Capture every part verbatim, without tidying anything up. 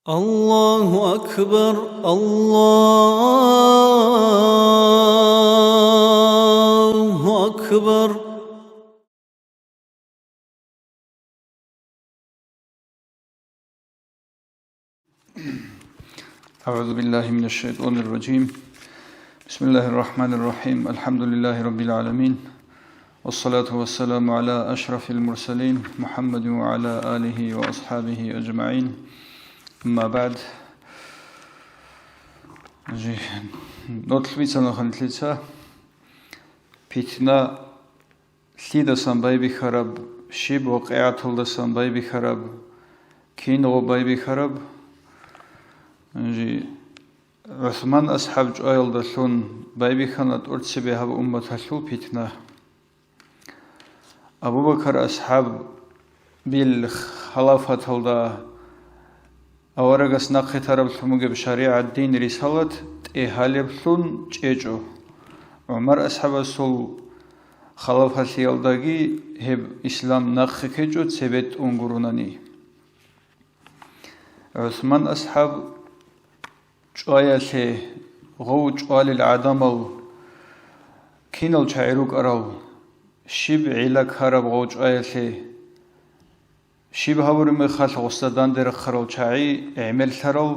الله أكبر، الله أكبر. أعوذ بالله من الشيطان الرجيم. بسم الله الرحمن الرحيم. الحمد لله رب العالمين. والصلاة والسلام على أشرف المرسلين محمد وعلى آله وأصحابه أجمعين. أما بعد. Жи, нилъ бицана ханлъица питна лъидасан байбихьараб, щиб вакъигӀаталдасан байбихьараб, кинго байбихьараб? Жи, ГӀусман асхӀаб чӀваялдалъун байбихьана тӀоцебе гьаб умматалъул питна. Абу-Бакар асхӀабил халафаталда аварагас нахъе тараблъун бугеб шаригӀат, дин, рисалат тӀегьалеблъун чӀечӀо. ГӀумар асхӀабасул халафалъиялдаги гьеб ислам нахъе ккечӀо, цебетӀун гуронани. ГӀусман асхӀаб чӀваялъе гъов чӀвалел гӀадамал кинал чагӀи рукӀарал, щиб гӀилла ккараб гъов чӀваялъе, щиб гьабураб мехалъ гъосда данде рахъарал чагӀи гӀемерлъарал,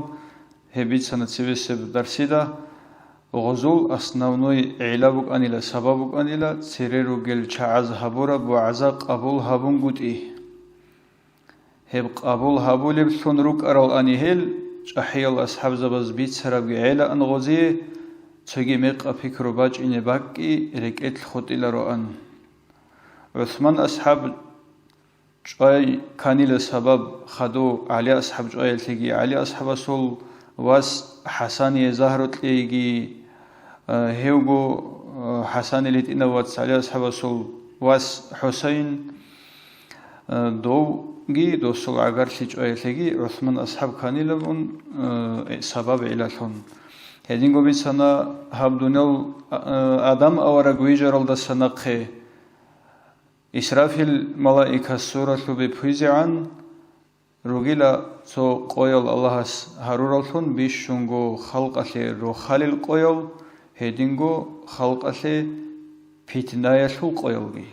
гьеб бицана цебесеб дарсида. Гъозул основной гӀилла букӀанила, сабаб букӀанила, цере ругел чагӀаз гьабураб вагӀза къабул гьабунгутӀи. Гьеб къабул гьабулеблъун рукӀарал ани гьел, чӀахӀиял асхӀабзабаз бицарабги гӀелаан гъозие, цоги мекъа пикру бачӀине бакӀги рекӀелъ хутӀилароан. ГӀусман асхӀаб чӀвай кканила сабаб хадув ГӀали асхӀаб чӀваялъеги, ГӀали асхӀабасул вас ХӀасание загьру кьейги, э, гьевго, э, ХӀасанил гьитӀинав вац ГӀали асхӀабасул вас ХӀусайн, э, довги досул гӀагарлъи чӀваялъеги ГӀусман асхӀаб кканилабун, э, сабаб гӀилалъун. Гьединго бицана гьаб дуниял, э, Адам авараг вижаралдаса нахъе. Исрафил малаикас суралъубе пуйзегӀан ругила цо къоял Аллагьас гьарураллъун, бищунго халкъалъе рохалил къоял, гьединго халкъалъе питнаялъул къоялги.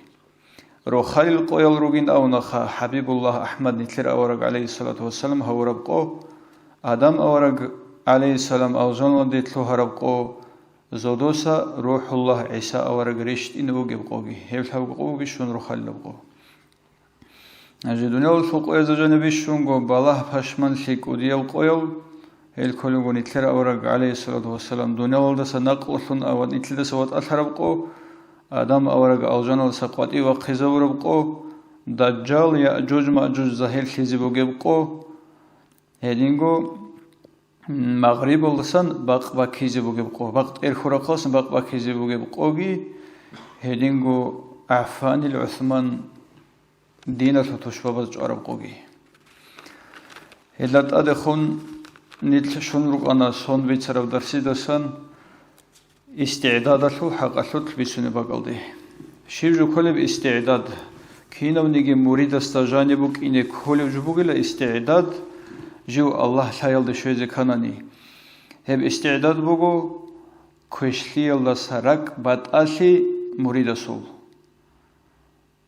Рохалил къоял ругин авунаха ХӀабибуллагь АхӀмад, нилъер авараг, гӀалайгьиссалату вассалам, гьавураб къо, Адам авараг, гӀалайгьиссалам, алжаналде лъугьараб къо, зодоса РухӀуллагь ГӀиса авараг рещтӀине вугеб къоги, гьеб лъабго къо бищун рохалилаб къо. Гьанже дуниялалъул къоязда жаниб бищунго балагь-пашманлъи кӀудиял къоял, гьел кколебго нилъер авараг, гӀалайгьиссалату вассалам, дуниялалдаса накълулъун ва нилъедаса ватӀалъараб къо, Адам авараг алжаналдаса къватӀив вахъизавураб къо, Дажжал, Яъжуж-Маъжуж загьирлъизе бугеб къо, гьединго Магърибалдасан бакъ баккизе бугеб къо, бакъ тӀерхьурахъалдаса бакъ баккизе бугеб къоги, гьединго ГӀаффанил ГӀусман диналъул тушбабаз чӀвараб къоги. Гьелда тӀадехун нилъ щун рукӀана сон бицараб дарсидасан. ИстигӀдадалъул хӀакъалъулъ бицунеб бакӀалде. Щиб жо кколеб истигӀдад? Кинавниги муридасда жаниб букӀине кколев жо бугила истигӀдад, жив Аллагь лъаялде щвезе кканани. Гьеб истигӀдад буго квешлъиялдаса ракӀ батӀалъи муридасул.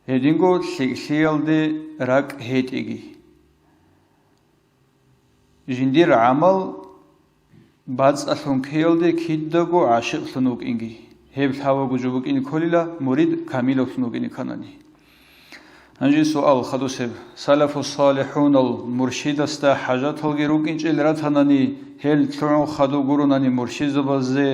Гьединго лъикӀлъиялде ракӀ гьетӀеги. Жиндир гӀамал бацӀцӀалъун ккеялде кидаго гӀашикълъун вукӀинги, гьеб лъабабго жо букӀине кколила мурид камилавлъун вукӀине кканани. Гьанже суал хадусеб: салафу салихӀунал муршидасда хӀажаталги рукӀинчӀел ратанани, гьел лъугӀун хадув гуронани муршидзабазе,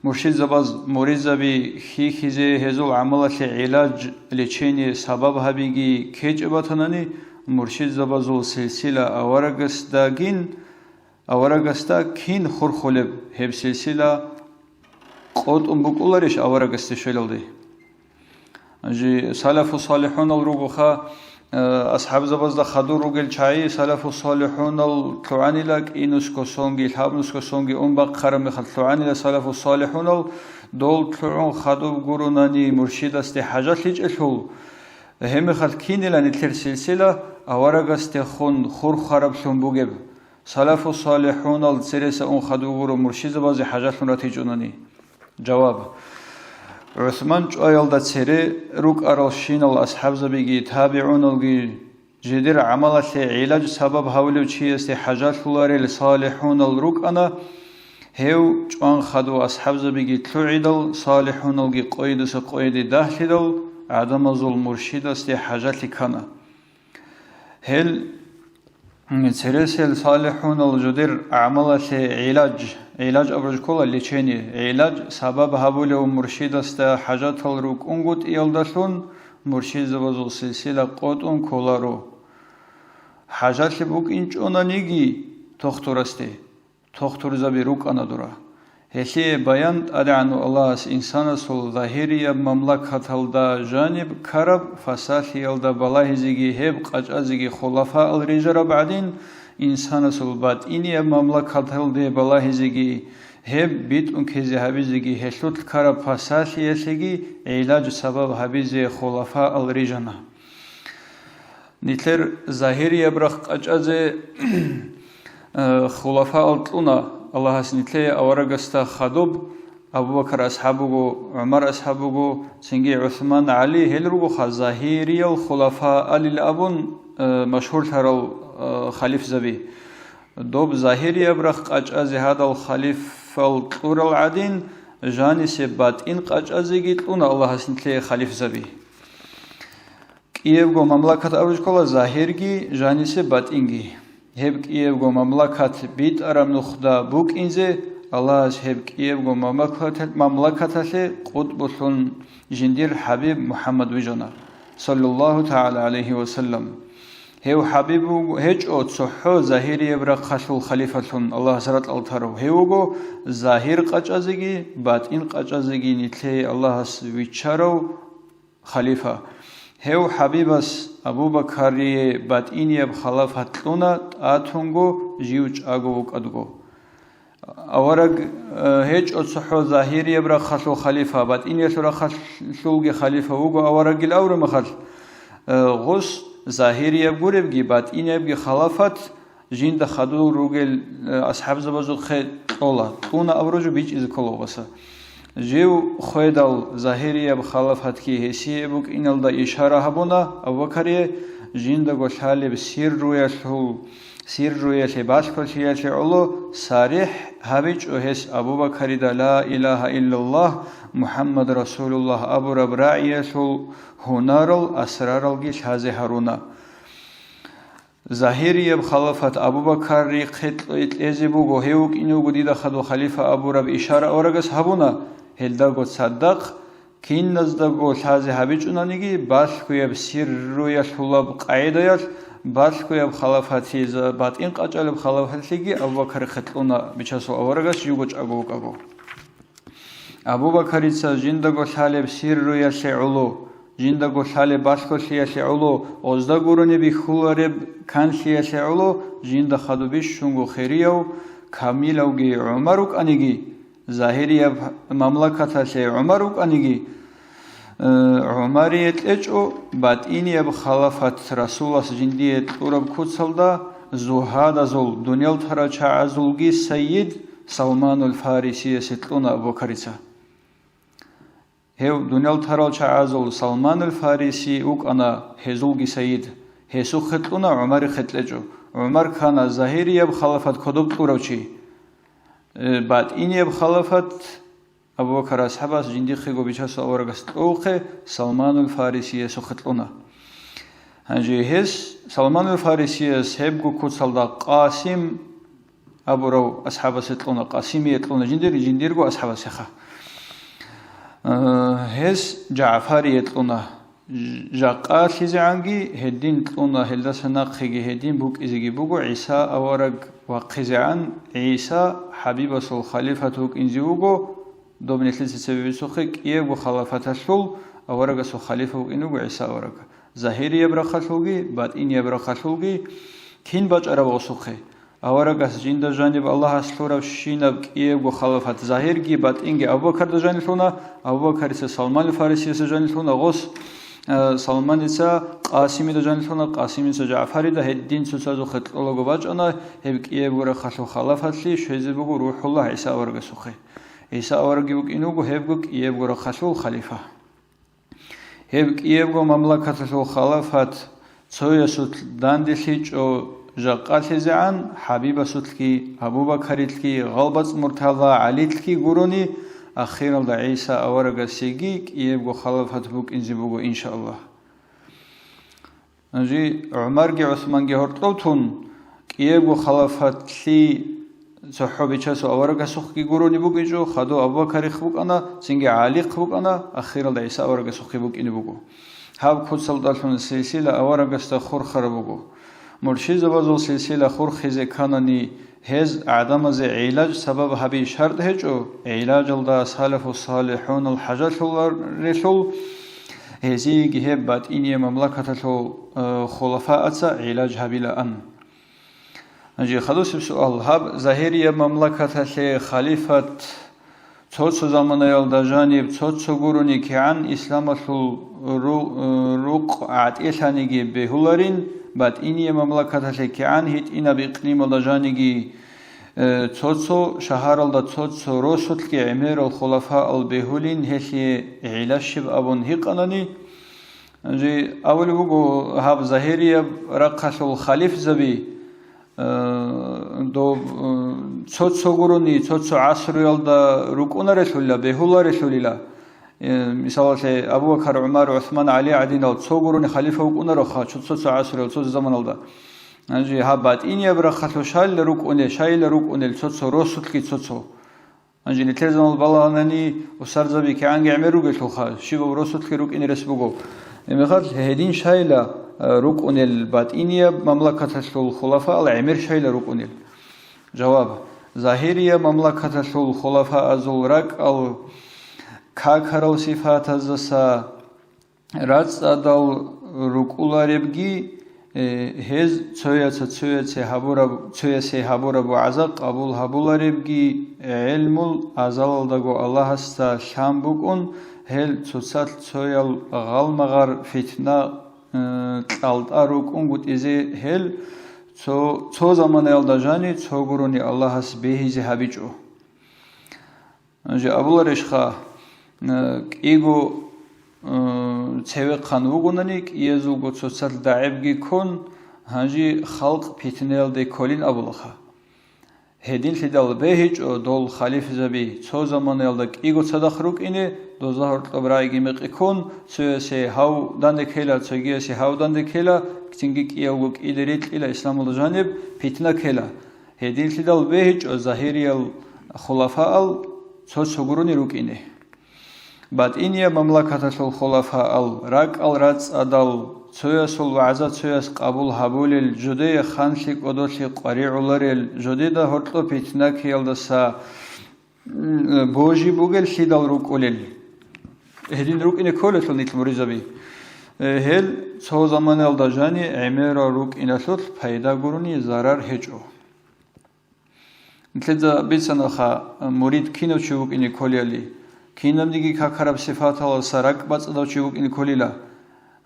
муршидзабаз муридзаби хьихьизе, гьезул гӀамалалъе гӀилаж, лечение, сабаб гьабиги ккечӀеб батанани, муршидзабазул силсила аварагасдагин, аварагасда кин хурхулеб гьеб силсила къотӀун букӀуларищ аварагасде щвелалде? Жи салафу салихӀунал ругоха, э, асхӀабзабазда хадур ругел чагӀи, салафу салихӀунал лъугӀанила кӀинусго сонги, лъабнусго сонги ун бахъараб мехалъ лъугӀанила салафу салихӀунал, дол лъугӀун хадуб гуронани муршидасде хӀажалъичӀелъул, гьебмехалъ кинила нилъер силсила аварагасдехун хурхараблъун бугеб? салафу-салихӀунал цереса ун хадур гуро муршидзабазе хӀажалъун ратичӀунани? Жаваб. ГӀусман чӀваялда цере рукӀаралщинал асхӀабзабиги табигӀуналги жидер гӀамалалъе гӀилаж сабаб гьавулев чиясде хӀажалъуларел салихӀунал рукӀана, гьев чӀван хадув асхӀабзабиги лъугӀидал, салихӀуналги къойидаса къойиде дагьлъидал, гӀадамазул муршидасде хӀажалъи ккана. Гьел цересел салихӀунал жидер гӀамалалъе гӀилаж, гӀилаж абураб ккола лечение, гӀилаж сабаб гьабулев муршидасда хӀажатал рукӀунгутӀиялдалъун муршидзабазул силсила къотӀун кколаро. ХӀажалъи букӀинчӀонаниги тохтурасде, тохтурзаби рукӀана дура. Гьелъие баян ТӀадегӀанав Аллагьас инсанасул загьирияб мамлакаталда жаниб ккараб фасалъиялда балагьизеги гьеб къачӀазеги хулафаал рижараб гӀадин, инсанасул батӀинияб мамлакаталде балагьизеги гьеб битӀун ккезе гьабизеги гьелъулъ ккараб фасалъиялъеги гӀилаж сабаб гьабизе хулафаал рижана. Нилъер загьирияб рахъ къачӀазе, э, хулафаал кьуна, Аллагьас нилъее аварагасда хадуб, Абу Бакар асхӀаб буго, ГӀумар асхӀаб буго, цинги ГӀусман, ГӀали, гьел ругоха загьириял хулафаалил абун, э, машгьурлъарал, э, халифзаби. Доб загьирияб рахъ къачӀазе гьадал халифал кьурал гӀадин, жанисе батӀин къачӀазеги кьуна Аллагьас нилъее халифзаби. КӀиябго мамлакат абураб ккола загьирги, жанисе батӀинги. Гьеб кӀиябго мамлакат битӀараб нухда букӀинзе, Аллагьас гьеб кӀиябго мамлакат-, мамлакаталъе къутӀбулъун жиндир ХӀабиб МухӀаммад вижана, саллаллагьу тагӀала гӀалайгьи ва саллам. Гьев ХӀабиб вуго-, гьечӀо цохӀо загьирияб рахъалъул халифалъун Аллагьас ракьал тарав. Гьев вуго загьир къачӀазеги, батӀин къачӀазеги нилъее Аллагьас виччарав халифа. Гьев ХӀабибас Абу Бакарие батӀинияб халафат кьуна, тӀатунго жив чӀаго вукӀадго. Авараг, э, гьечӀо цохӀо загьирияб рахъалъул халифа, батӀиниялъул рахъалъулги халифа вуго аварагил аврумахал, э, гъус загьирияб гуребги, батӀиниябги халафат жинда хадур ругел, э, асхӀабзабазухъе кьола, кьуна абураб жо бичӀчӀизе ккола гъоса. Жив хведал загьирияб халафатги гьесие букӀиналда ишара гьабуна Абу Бакарие, жиндаго лъалеб сирруялъул, сирруялъе балъголъиялъе гӀоло сарихӀ гьабичӀо гьес Абу Бакарида ла илагьа иллаллагь, МухӀаммад расулуллагь абураб рагӀиялъул гьунарал, асраралги лъазе гьаруна. Загьирияб халафат Абу Бакарихъе кье-, кьезе буго, гьев вукӀине вуго дида хадув халифа абураб ишара аварагас гьабуна, гьелдаго цадахъ, киназдаго лъазе гьабичӀунаниги, балъгояб сирруялъулаб къагӀидаялъ, балъгояб халафатизе батӀин къачӀалеб халафатлъиги Абу Бакарихъе кьуна бичасул аварагас живго чӀаго вукӀаго. Абу Бакарица жиндаго лъалеб сирруялъе гӀоло, жиндаго лъалеб балъголъиялъе гӀоло, озда гурони бихьулареб канлъиялъе гӀоло, жинда хадуб бищунго хирияв, камилавги ГӀумар вукӀаниги, загьирияб мамлакаталъе ГӀумар вукӀаниги, э, ГӀумарие кьечӀо батӀинияб халафат Расулас жиндие кьураб куцалда, зугьадазул, дуниял тарал чагӀазулги сайид Салманул Фарисиясе кьуна Абу Бакарица. Гьев дуниял тарал чагӀазул Салманул Фариси вукӀана гьезулги сайид. Гьесухъе кьуна, ГӀумарихъе кьечӀо. ГӀумар ккана загьирияб халафат кодоб кьурав чи. Э, батӀинияб халафат Абу Бакар асхӀабас жиндихъего бичасул аварагас кьовухъе Салманул Фарисиясухъе кьуна. Гьанже гьес, Салманул Фарисияс, гьебго куцалда Къасим абурав асхӀабасе кьуна, Къасимие кьуна, жиндир, жиндирго асхӀабасеха. Э, гьес ЖагӀфарие кьуна. Ж-, жакъа лъизегӀанги гьедин кьуна, гьелдаса нахъеги гьедин букӀизеги буго, ГӀиса авараг вахъизегӀан, ГӀиса ХӀабибасул халифат вукӀинзе вуго, доб нилъеца цебе бицухъе кӀиябго халафаталъул аварагасул халифа вукӀин вуго ГӀиса авараг. Загьирияб рахъалъулги, батӀинияб рахъалъулги кин бачӀараб гъосухъе? Аварагас жинда жаниб Аллагьас лъуравщинаб кӀиябго халафат, загьирги батӀинги Абу Бакарда жанилъуна, Абу Бакарица Салман Фарисиясда жанилъуна, гъос Э, Салманица Къасимида жанилъуна, Къасимица ЖагӀфарида, гьедин цоцазухъе кьолаго бачӀана, гьеб кӀиябго рахъалъул халафалъе щвезе буго РухӀуллагь ГӀиса аварагасухъе. ГӀиса аварагги букӀине буго гьебго кӀиябго рахъалъул халифа. Гьеб кӀиябго мамлакаталъул халафат цоясулъ данделъичӀо жакъалъизегӀан, ХӀабибасулъги, Абу-Бакарилъги, ГъалбацӀ Муртала, ГӀалилъги гурони, ахиралда ГӀиса аварагасеги кӀиябго халафат букӀинзе буго, иншааллагь. Гьанже ГӀумарги ГӀусманги гьоркьов тун, кӀиябго халафатлъи цохӀо Бичасул аварагасухъги гурони букӀинчӀо, хадув Абу-Бакарихъ букӀана, цинги ГӀалихъ букӀана, ахиралда ГӀиса аварагасухъги букӀине буго. Гьаб куцалдалъун силсила аварагасда хурхараб буго. Муршизабазул силсила хурхизе кканани, гьез гӀадамазе гӀилаж сабаб гьаби шартӀ гьечӀо, гӀилажалда салафу салихӀунал хӀажалъуларелъул, гьезиеги гьеб батӀиния мамлакаталъул, э, хулафааца гӀилаж гьабилаан. Гьанже хадусеб суал: гьаб загьирияб мамлакаталъе халифат цо-цо заманаялда жаниб цо-цо гурони кигӀан исламалъул ру-, рукъ гӀатӀилъаниги бегьуларин, батӀиния мамлакаталъе кигӀан гьитӀинаб икълималда жаниги, э, цо-цо шагьаралда цо-цо росулъги гӀемерал хулафаал бегьулин гьелъие гӀилащиб абун гьикъанани, гьанже абулеб буго, гьаб загьирияб рахъалъул халифзаби, э, доб, э, цо-цо гурони, цо-цо гӀасруялда рукӀунарелъулила, бегьуларелъулила. Э, мисалалъе, Абу-Бакар, ГӀумар, ГӀусман, ГӀали гӀадинал цо гурони халифа вукӀунароха, цо-цо гӀасруял, цо заманалда. Гьанже гьаб батӀинияб рахъалъул шайила рукӀунел, шайила рукӀунел цо-цо росулъги цо-цо. Гьанже нилъер заман балагьанани, усарзаби кигӀанги гӀемер ругелъулха, щибаб росулъги рукӀине рес буго. Гьебмехалъ гьедин шайила, э, рукӀунел батӀинияб мамлакаталъул хулафаал гӀемер шайила рукӀунел. Жаваб. Загьирияб мамлакаталъул хулафаазул ракӀал какарал сифатаздаса рацӀцӀадал рукӀуларебги, э, гьез цояца цоясе гьабураб, цоясе гьабураб вагӀза къабул гьабуларебги, гӀелмул азалалдаго Аллагьасда лъан букӀун, гьел цоцалъ цоял гъалмагъар фитна, э, кьалтӀа рукӀунгутӀизе гьел цо, цо заманаялда жани цо гурони Аллагьас бегьизе гьабичӀо. Гьанже абуларищха, э, кӀиго, э, цевехъан вугонани, кӀиязулго цоцалъ дагӀибги ккун, гьанже халкъ питнаялде кколин абулаха. Гьединлъидал бегьичӀо дол халифзаби цо заманаялда кӀиго цадахъ рукӀине, дозда гьоркьоб рагӀиги мекъи ккун, цоясе гьав данде ккела, цогиясе гьав данде ккела, цинги кӀиявго кӀиде рикьила исламалда жаниб, питна ккела. Гьединлъидал бегьичӀо загьириял хулафаал цо-цо гурони рукӀине. БатӀинияб мамлакаталъул хулафаал ракӀал рацӀцӀадал, цоясул вагӀза цояс къабул гьабулел, жодее ханлъи кӀодолъи къваригӀуларел, жодеда гьоркьоб питнакиялдаса, м, божи бугеллъидал рукӀулел. Гьедин рукӀине кколелъул нилъ муридзаби. Э, гьел цо заманалда жани гӀемерал рукӀиналъулъ пайда гурони зарар гьечӀо. Нилъеда бицанаха, мурид кинав чи вукӀине кколиали, кинабниги какараб сифаталаса ракӀбацӀцӀадав чи вукӀине кколила.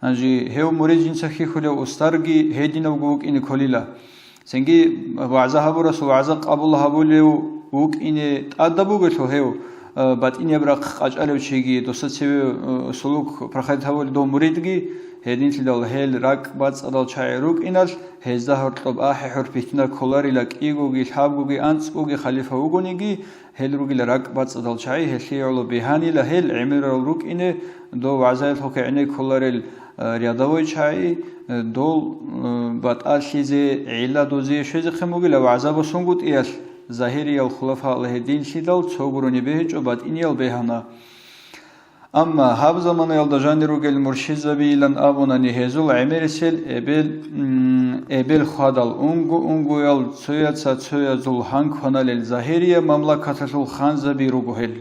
Гьанже гьев мурид жинца хьихьулев устарги гьединавго вукӀине кколила. Цинги вагӀза гьабурасул вагӀза къабул гьабулев вукӀине тӀадаб бугелъул гьев, э, батӀинияб рахъ къачӀалев чиги, доса цеве, э, сулук проходить гьабулев дов муридги, гьединлъидал гьел ракӀбацӀцӀадал чагӀи рукӀиналъ, гьезда гьоркьоб ахӀи-хӀур питна кколарила, кӀигоги, лъабгоги, анцӀгоги халифа вугониги, гьел ругила ракӀбацӀцӀадал чагӀи, гьелъие гӀоло бигьанила гьел гӀемерал рукӀине, дов вагӀзаялъухъе гӀенекколарел, э, рядовой чагӀи, э, дол, э, батӀалъизе, гӀилла дозие щвезехъин бугила вагӀза босунгутӀиялъ, загьириял хулафаал гьединлъидал цо гурони бегьичӀо батӀиниял бегьана. Амма гьаб заманаялда жанир ругел муршидзабийилан абунани, гьезул гӀемерисел эбел, м, эбел хьвадал унго-унгоял цояца цоязул гьан кваналел загьирия мамлакаталъул ханзаби руго гьел.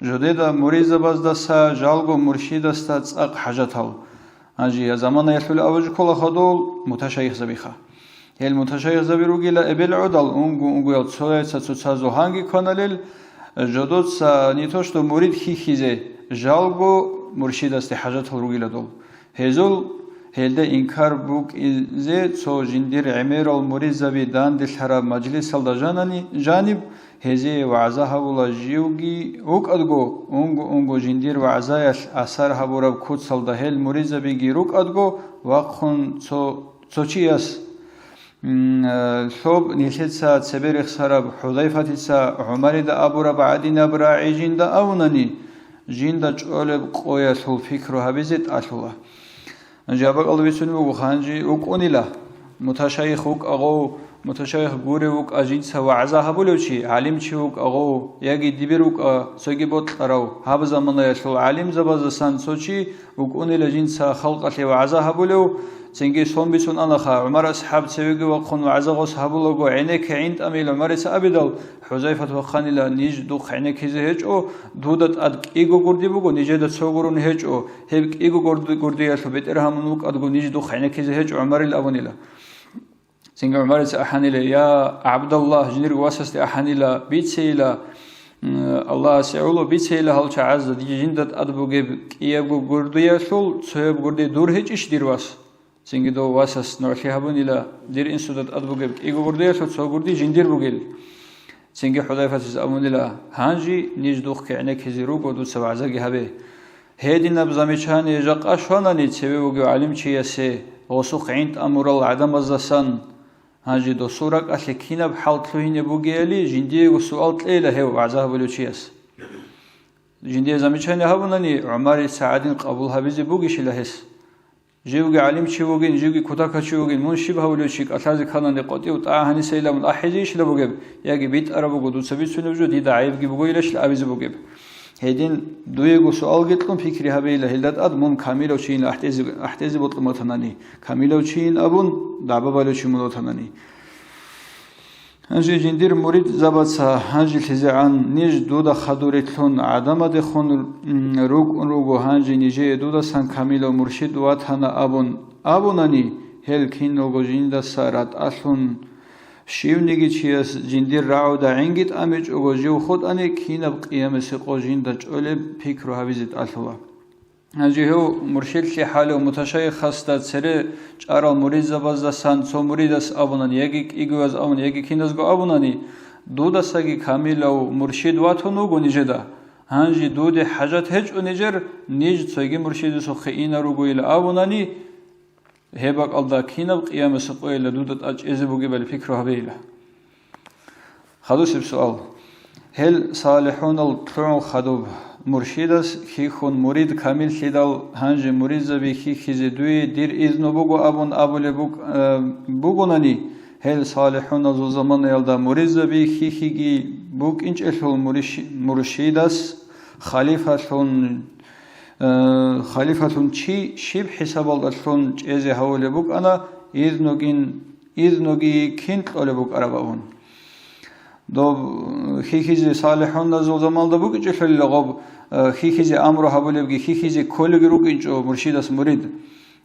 Жодеда муридзабаздаса жалго муршидасда цӀакъ хӀажатал. Гьанже я заманаялъул абуж ккола ходол муташайихзабиха. Гьел муташайихзаби ругила эбел гӀодал унго-унгоял цояца цоцазул гьанги кваналел, жодоца не то что мурид хьихьизе, жалго муршидасде хӀажатал ругила дол. Гьезул гьелда инкар букӀизе цо жиндир гӀемерал муридзаби данделъараб мажлисалда жанани, жаниб, гьезие вагӀза гьабула живги вукӀадго, унго-унго жиндир вагӀзаялъ асар гьабураб куцалда гьел муридзабиги рукӀадго, вахъун цо, цо чияс, м, э, лъоб нилъеца цебе рехсараб ХӀузайфатица ГӀумарида абураб гӀадинаб рагӀи жинда абунани, жинда чӀолеб къоялъул пикру гьабизе тӀалъула. Жаб бакӀалда бицунеб буго, гьанже вукӀунила. Муташайих вукӀа гъов, муташайих гурев вукӀа жинца вагӀза гьабулев чи, гӀалимчи вукӀа гъов, яги дибир вукӀа цоги бокьарав, гьаб заманаялъул гӀалимзабаздасан цо чи вукӀунила жинца халкъалъе вагӀза гьабулев, цинги сон бицун анаха, ГӀумар асхӀаб цевеги вахъун вагӀза гъос гьабулаго гӀенекке гӀинтӀамила ГӀумарица абидал, ХӀузайфат вахъанила, ниж духъ гӀенеккизе гьечӀо, дуда тӀад кӀиго гурде буго, нижеда цо гурони гьечӀо, гьеб кӀиго гурде-, гурдеялъул бетӀергьан мун вукӀадго ниж духъ гӀенеккизе гьечӀо, ГӀумарил абунила. Цинги ГӀумарица ахӀанила, я ГӀабдаллагь, жиндирго васасде ахӀанила, бицейила, м, Аллагьасе гӀоло бицейила гьал чагӀазда, дие жинда тӀад бугеб кӀиябго гурдеялъул цояб гурде дур гьечӀищ, дир вас? Цинги дов васас нугӀлъи гьабунила, дир инсуда тӀад бугеб кӀиго гурдеялъул цо гурде жиндир бугел. Цинги ХӀузайфатица абунила, гьанже ниж духъ гӀенеккизе руго, дуца вагӀзаги гьабе. Гьединаб замечание жакъа щванани цеве вугев гӀалимчиясе, гъосухъ гӀинтӀамурал гӀадамаздасан, гьанже досул ракӀалъе кинаб хӀал лъугьине бугеяли жиндиего суал кьейила гьев вагӀза гьабулев чияс. Жиндие замечание гьабунани, ГӀумарица гӀадин къабул гьабизе бугищила гьес? Живги гӀалимчи вугин, живги кутакалчи вугин, мун щиб гьавулев чи кӀалъазе кканани къватӀив тӀагӀа гьанисайилан ахӀизейищила бугеб, яги битӀараб буго дуца бицунеб жо, дида гӀайибги бугойилащила абизе бугеб? Гьедин дуего суалги кьун пикри гьабейила гьелда тӀад, мун камилав чийин ахӀдезе, ахӀдезе бокьун батанани, камилав чийин абун дагӀба балев чи мун ватанани. Гьанже жиндир муридзабаца гьанжелъизегӀан ниж дуда хадур рилълъун гӀадамадехун, м, рукӀун руго, гьанже нижее дудасан камилав муршид ватана абун абунани, гьел киналго жиндаса ратӀалъун, щивниги чияс жиндир рагӀуда гӀинги тӀамичӀого жив хутӀани, кинаб къиямасеб къо жинда чӀолеб пикру гьабизе тӀалъула. Гьанже гьев муршидлъи хӀалев муташайихасда цере чӀарал муридзабаздасан цо муридас абунани, яги кӀигояз абун, яги киназго абунани, дудасаги камилав муршид ватун вуго нижеда. Гьанже дуде хӀажат гьечӀо нижер, ниж цоги муршидасухъе инар ругойила абунани, гьеб бакӀалда кинаб къиямасеб къойила дуда тӀад чӀезе бугебали пикру гьабейила. Хадусеб суал. Гьел салихӀунал лъугӀун хадуб, муршидас хьихьун мурид камиллъидал, гьанже муридзаби хьихьизе дуе дир изну буго абун абулеб бук-, э, бугунани, гьел салихӀуназул заманаялда муридзаби хьихьиги букӀинчӀелъул муриш-, муршидас халифалъун, э, халифалъун чи щиб хӀисабалдалъун чӀезе гьавулеб букӀана, изнугин, изнуги кин кьолеб букӀараб абун. Доб хьихьизе салихӀуназул замалда букӀичӀелъулила гъоб, э, хьихьизе амру гьабулебги, хьихьизе кколеги рукӀинчӀо муршидас мурид.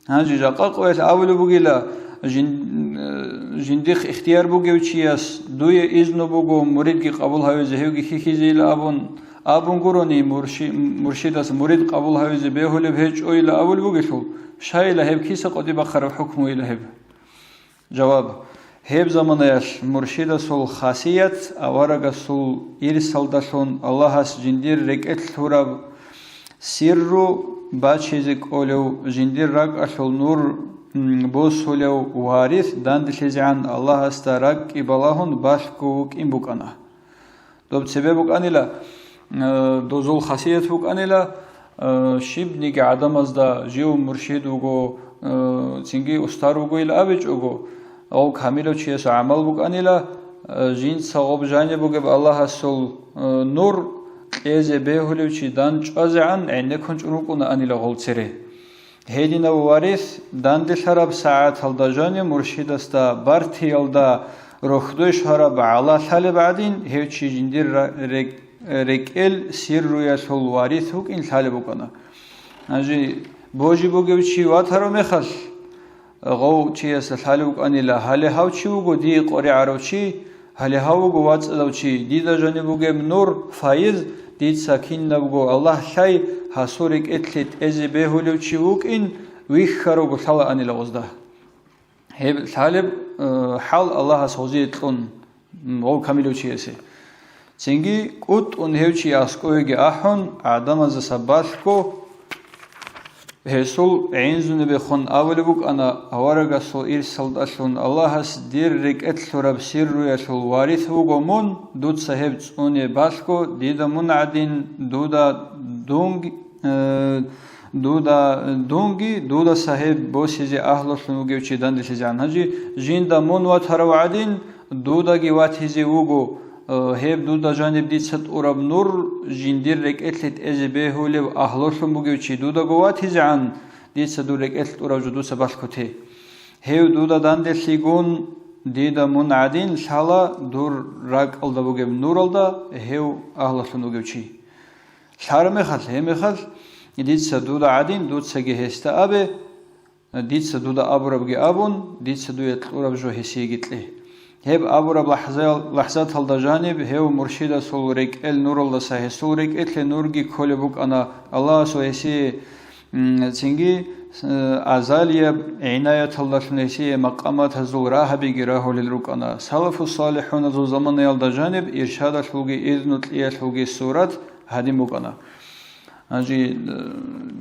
Гьанже жакъа къоялъ абулеб бугила, жин-, э, жиндихъ ихтияр бугев чияс дуе изну буго муридги къабул гьавизе, гьевги хьихьизейила абун, абун гурони, мурши-, муршидас мурид къабул гьавизе бегьулеб гьечӀойила абулеб бугелъул, щайила гьеб киса къотӀи бахъараб хӀукмуйила гьеб? Жаваб. Гьеб заманаялъ муршидасул хасият аварагасул ирсалдалъун Аллагьас жиндир рекӀелъ лъураб сирру бачизе кӀолев, жиндир ракӀалъул нур, м, босулев варис данделъизегӀан Аллагьасда ракӀкӀи балагьун балъго вукӀин букӀана. Доб цебе букӀанила, э, дозул хасият букӀанила, э, щибниги гӀадамазда жив муршид вуго, э, цинги устар вугойил абичӀого, гъов камилав чиясул гӀамал букӀанила, э, жинца гъоб жаниб бугеб Аллагьасул, э, нур кьезе бегьулев чи дандчӀвазегӀан гӀенеккун чӀун вукӀунаанила гъол цере. Гьединав варис данделъараб сагӀаталда жанив муршидасда бартиялда рохьдой щвараб гӀала лъалеб гӀадин, гьев чи жиндир ра-, рек-, рекӀел сирруялъул варис вукӀин лъалеб букӀана. Гьанже божи бугев чи ватарав мехалъ, гъов чиясда лъалеб букӀанила, гьале гьав чи вуго дие къоригӀарав чи, гьале гьав вуго вацӀцӀадав чи, дида жаниб бугеб нур, файз, дица кинабго Аллагь лъай, гьасул рекӀелъе тӀезе бегьулев чи вукӀин, вихьарого лъалаанила гъозда. Гьеб лъалеб, э, хӀал Аллагьас гъозие кьун, м, гъов камилав чиясе. Цинги кӀутӀун гьев чи аскӀовеги ахӀун, гӀадамаздаса балъго, гьесул гӀинзунабехун абулеб букӀана, аварагасул ирсалдалъун: «Аллагьас дир рекӀелъ лъураб сирруялъул варис вуго мун, дуца гьеб цӀуне балъго, дида мун гӀадин, дуда дунги, э, дуда, дунги, дудаса гьеб босизе агьлулъун вугев чи данделъизегӀан. Гьанже жинда мун ватарав гӀадин, дудаги ватизе вуго, э, гьеб дуда жаниб дица тӀураб нур, жиндир рекӀелъе тӀезе бегьулев агьлулъун бугев чи дудаго ватизегӀан, дица дур рекӀелъ тӀураб жо дуца балъготе. Гьев дуда данделъигун, дида мун гӀадин лъала дур ракӀалда бугеб нуралда гьев агьлулъун вугев чи». Лъарамехалъ, гьебмехалъ, дица дуда гӀадин, дуцаги гьесда абе, дица дуда абурабги абун, дица дуе кьураб жо гьесиеги кье. Гьеб абураб лахӀзаял-, лахӀзаталда жаниб гьев муршидасул рекӀел нуралдаса гьесул рекӀелъе нурги кколеб букӀана, Аллагьасул гьесие, м, цинги, э, азалияб гӀинаяталдалъун гьесие макъаматазул рагьабиги рагьулел рукӀана. Салафу-салихӀуназул заманаялда жаниб иршадалъулги изну кьиялъулги сурат гьадин букӀана. Гьанже, э,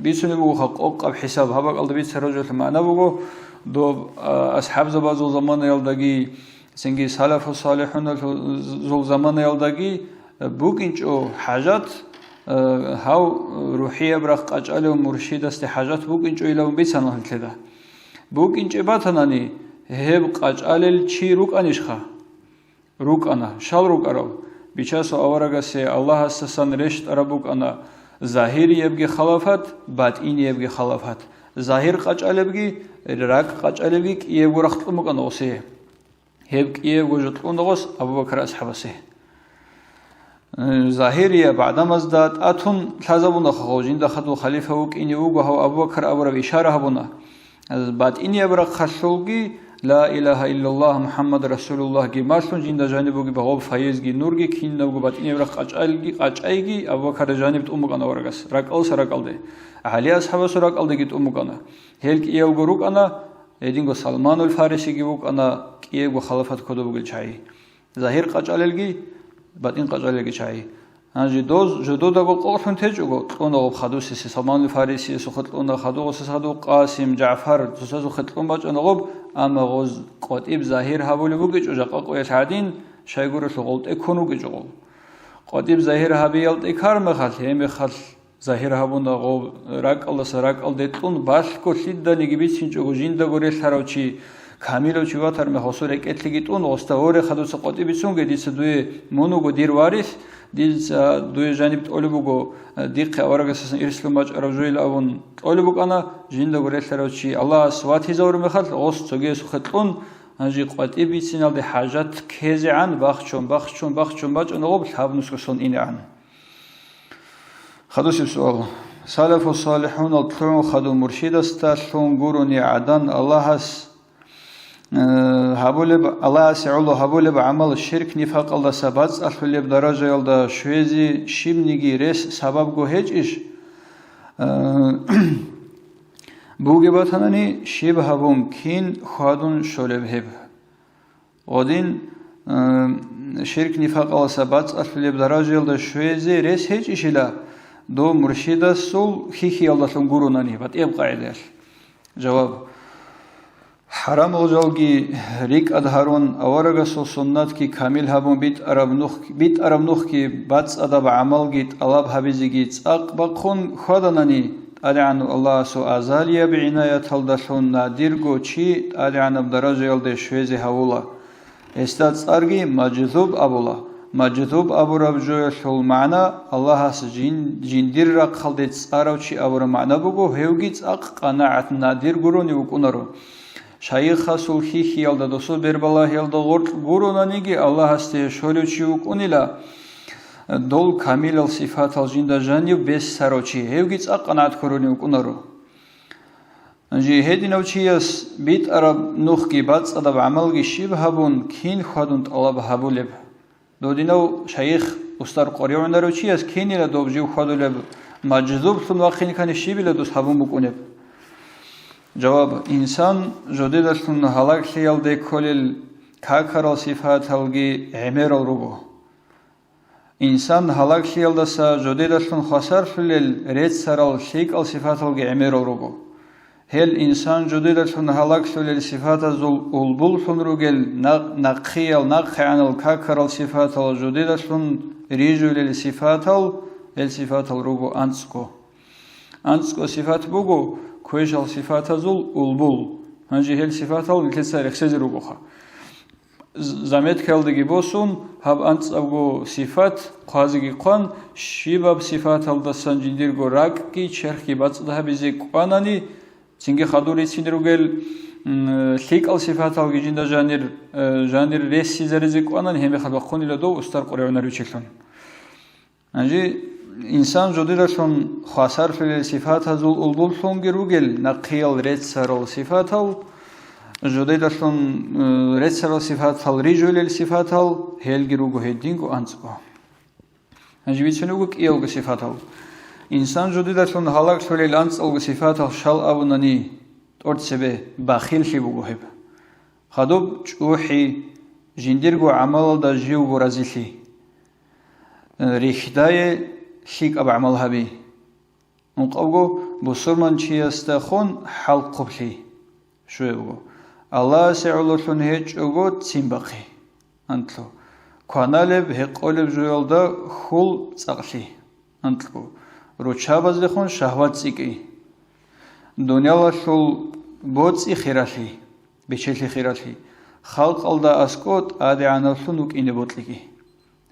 бицунеб бугоха къокъаб хӀисаб, гьаб бакӀалда бицараб жоялъул магӀна буго, доб, а, асхӀабзабазул заманаялдаги, цинги салафу-салихӀуназул заманаялдаги, э, букӀинчӀо хӀажат, э, гьав рухӀияб рахъ къачӀалев муршидасде хӀажат букӀинчӀо илавун бицана гьанлъеда. БукӀинчӀеб батанани, гьеб къачӀалел чи рукӀанищха? РукӀана. Щал рукӀарал? Бичасул аварагасе Аллагьасдасан рещтӀараб букӀана загьириябги халафат, батӀиниябги халафат. Загьир къачӀалебги, ракӀ къачӀалебги кӀиябго рахъ кьун букӀана гъосие. Гьеб кӀиябго жо кьуна гъос Абу-Бакр асхӀабасе. Э, загьирияб гӀадамазда тӀатун лъазабуна гъов, жинда хадув халифа вукӀине вуго гьав Абу-Бакр абураб ишара гьабуна. БатӀинияб рахъалъулги, Ла илагьа иллаллагь МухӀаммад расулуллагьги малъун, жинда жаниб бугеб гъоб файизги нурги, кинабго батӀинияб рахъ къачӀайги, къачӀайги Абу-Бакарда жаниб тӀун букӀана аварагас, ракӀалдаса ракӀалде. ГӀали асхӀабасул ракӀалдеги тӀун букӀана. Гьел кӀиявго рукӀана, гьединго Салманул Фарисиги вукӀана, кӀиябго халафат кодоб бугел чагӀи. Загьир къачӀалелги, батӀин къачӀалелги чагӀи. Гьанже доз жододаго къокълъун течӀого, кьуна гъоб хадусесе, Салманул Фарисиясухъе кьуна, хадугъасес хадув Къасим, ЖагӀфар, цоцазухъе кьун бачӀана гъоб, амма гъоз къватӀиб загьир гьабулеб бугечӀо жакъа къоялъ гӀадин, щайгурелъул гъолтӀе ккун вугечӀо гъоб. КъватӀиб загьир гьабиял тӀекар мехалъ, гьеб мехалъ загьир гьабуна гъоб ракӀалдаса ракӀалде кьун, балъго лъиданиги бицинчӀого жиндаго релълъарав чи, камилав чи ватар мехалъ гъосул рекӀелъеги тӀун, гъосда: «Воре, хадуца къватӀиб бицунге, дица дуе мун вуго дир варис, дица дуе жаниб тӀолеб буго, дихъе аварагасдасан ирслъун бачӀараб жойил», — абун кьолеб букӀана, жиндаго релълъарав чи Аллагьас ватизавур мехалъ, гъос цогиясухъе кьун, гьанже къватӀиб бициналде хӀажат ккезегӀан бахчун, бахчун, бахчун бачӀана гъоб лъабнусго сон инегӀан. Хадусеб суал. Салафу салихӀунал лъугӀун хадув муршидасдалъун гурони гӀадан Аллагьас, э, гьабулеб, Аллагьасе гӀоло гьабулеб гӀамал ширк-нифакъалдаса бацӀцӀалъулеб даражаялда щвезе щибниги рес сабабго гьечӀищ? Э, бугеб батанани, щиб гьабун кин хьвадун щолеб гьеб? Гъодин, э, ширк-нифакъалдаса бацӀцӀалъулеб даражаялда щвезе рес гьечӀищила, дов муршидасул хьихьиялдалъун гуронани, батӀияб къагӀидаялъ? Жаваб. ХӀарамал жалги рикӀкӀад гьарун, аварагасул суннатги камил гьабун битӀараб нух-, битӀараб нухги бацӀцӀадаб гӀамалги тӀалаб гьабизеги цӀакъ бахъун хьваданани, ТӀадегӀанав Аллагьасул азалияб гӀинаяталдалъун надирго чи тӀадегӀанаб даражаялде щвезе гьавула. Гьесда цӀарги мажзуб абула. Мажзуб абураб жоялъул магӀна Аллагьас жин-, жиндир рахъалде цӀарав чи абураб магӀна буго, гьевги цӀакъ къанагӀат надир гурони вукӀунаро. Шайихасул хьихьиялда, досул бербалагьиялда гъоркь гуронаниги Аллагьасде щолев чи вукӀунила, дол камилал сифатал жинда жанив бессарав чи, гьевги цӀакъ къанагӀат ккурунев вукӀунаро. Жи гьединав чияс битӀараб нухги бацӀцӀадаб гӀамалги щиб гьабун, кин хьвадун тӀалаб гьабулеб? Додинав шайих устар къваригӀунарев чияс кинила доб жив хьвадулеб Мажзублъун вахъинкани щибила дус гьабун букӀунеб? Жаваб: инсан жодедалъун гьалаглъиялде кколел какарал сифаталги гӀемерал руго. Инсан гьалаглъиялдаса жодедалъун хвасарлъулел реццарал лъикӀал сифаталги гӀемерал руго. Гьел инсан жодедалъун гьалаглъулел сифатазул улбуллъун ругел на-, нахъиял, нахъегӀанал какарал сифатал жодедалъун рижулел сифатал, гьел сифатал руго анцӀго. АнцӀго сифат буго квешал сифатазул улбул. Гьанже гьел сифатал нилъеца рехсезе ругоха. З-, заметкаялдеги босун, гьаб анцӀабго сифат хъвазеги хъван, щибаб сифаталдасан жиндирго ракӀги черхги бацӀцӀад гьабизе кӀванани, цинги хадур рицин ругел, м, лъикӀал сифаталги жинда жанир, э, жанир ресизаризе кӀванани, гьебмехалъ бахъунила дов устар къуригӀунаричилъун. Гьанже инсан жодедалъун хвасарлъулел сифатазул улбуллъунги ругел нахъиял реццарал сифатал, жодедалъун, э, реццарал сифатал рижулел сифатал, гьелги руго гьединго анцӀго. Гьанже бицун буго кӀиялго сифатал. Инсан жодедалъун гьалаглъулел анцӀалго сифатал щал абунани, тӀоцебе бахиллъи буго гьеб. Хадуб чӀухӀи, жиндирго гӀамалалда живго разилъи. Рихьдае лъикӀаб гӀамал гьаби. Ункъабго бусурманчиясдехун хӀалхъублъи. Щуябго, Аллагьасе гӀололъун гьечӀого ццин бахъи. Анлъу, кваналеб, гьекъолеб жоялда хьул цӀакълъи. Анлъго, руччабаздехун шагьват цӀикӀкӀи. Дуниялалъул боцӀи хиралъи, бечелъи хиралъи, халкъалда аскӀо тӀадегӀанавлъун вукӀине бокьиги.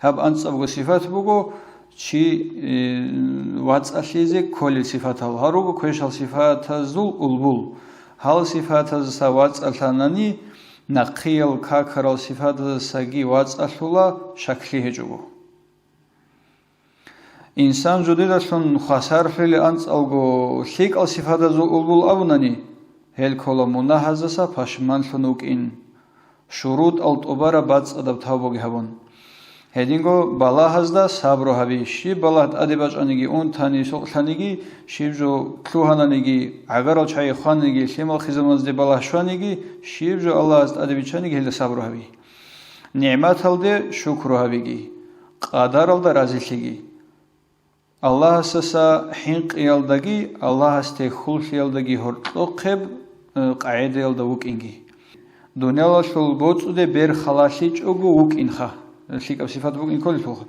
Гьаб анцӀабго сифат буго чи, э, вацӀцӀалъизе кколел сифатал. Гьал руго квешал сифатазул улбул. Гьал сифатаздаса вацӀцӀалъанани, нахъиял какарал сифатаздасаги вацӀцӀалъула, шаклъи гьечӀого. Инсан жодедалъун хвасарлъулел анцӀалго лъикӀал сифатазул улбул абунани, гьел ккола мунагьаздаса пашманлъун вукӀин, шурутӀал тӀубараб бацӀцӀадаб тавбаги гьабун. Гьединго балагьазда сабру гьаби, щиб балагь тӀаде бачӀаниги, унтани, сокълъаниги, щиб жо лъугьананиги, гӀагарал чагӀи хваниги, лъимал хизамазде балагь щваниги, щиб жо Аллагьас тӀаде биччаниги, гьелда сабру гьаби. НигӀматалде шукру гьабиги, къадаралда разилъиги. Аллагьасдаса хӀинкъиялдаги, Аллагьасде хьуллъиялдаги гьоркьохъеб, э, къагӀидаялда вукӀинги. Дуниялалъул боцӀуде бер халалъичӀого вукӀинха, лъикӀаб сифат букӀин кколелъулха.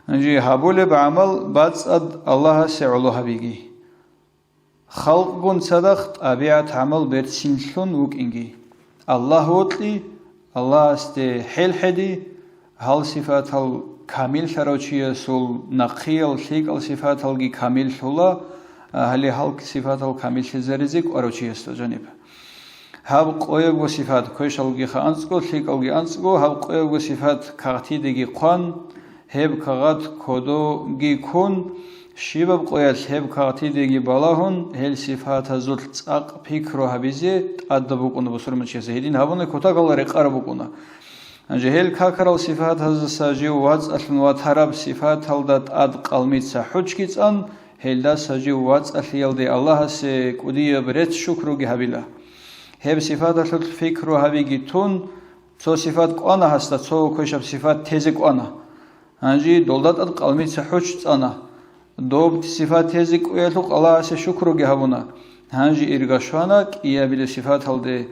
Гьанже гьабулеб гӀамал бацӀцӀад Аллагьасе гӀоло гьабиги. Халкъгун цадахъ тӀабигӀат-гӀамал берцинлъун вукӀинги. Аллагь вокьи, Аллагьасде хӀелхӀеди, гьал сифатал камиллъарав чиясул нахъиял лъикӀал сифаталги камиллъула, гьале гьал сифатал камиллъизаризе кӀварав чиясда жаниб. Гьаб къоябго сифат, квешалгиха анцӀго, лъикӀалги анцӀго, гьаб къоябго сифат кагътидеги хъван, гьеб кагъат кодоги ккун, щибаб къоялъ гьеб кагътидеги балагьун, гьел сифатазулъ цӀакъ пикру гьабизе тӀадаб букӀуна бусурманчиясе. Гьедин гьабуна, кутакалда рекъараб букӀуна. Гьанже гьел какарал сифатаздаса жив вацӀцӀалъун ватараб сифаталда тӀад къалмица хӀучги цӀан, гьелдаса жив вацӀцӀалъиялде Аллагьасе кӀудияб рецц-шукруги гьабила. Гьеб сифаталъулъ пикру гьабиги тун, цо сифат кӀвана гьасда, цо квешаб сифат тезе кӀвана. Гьанже долда тӀад къалмица хӀуч цӀана. Доб сифат тезе кӀвеялъухъ Аллагьасе шукруги гьабуна. Гьанже ирга щвана кӀиябилеб сифаталде.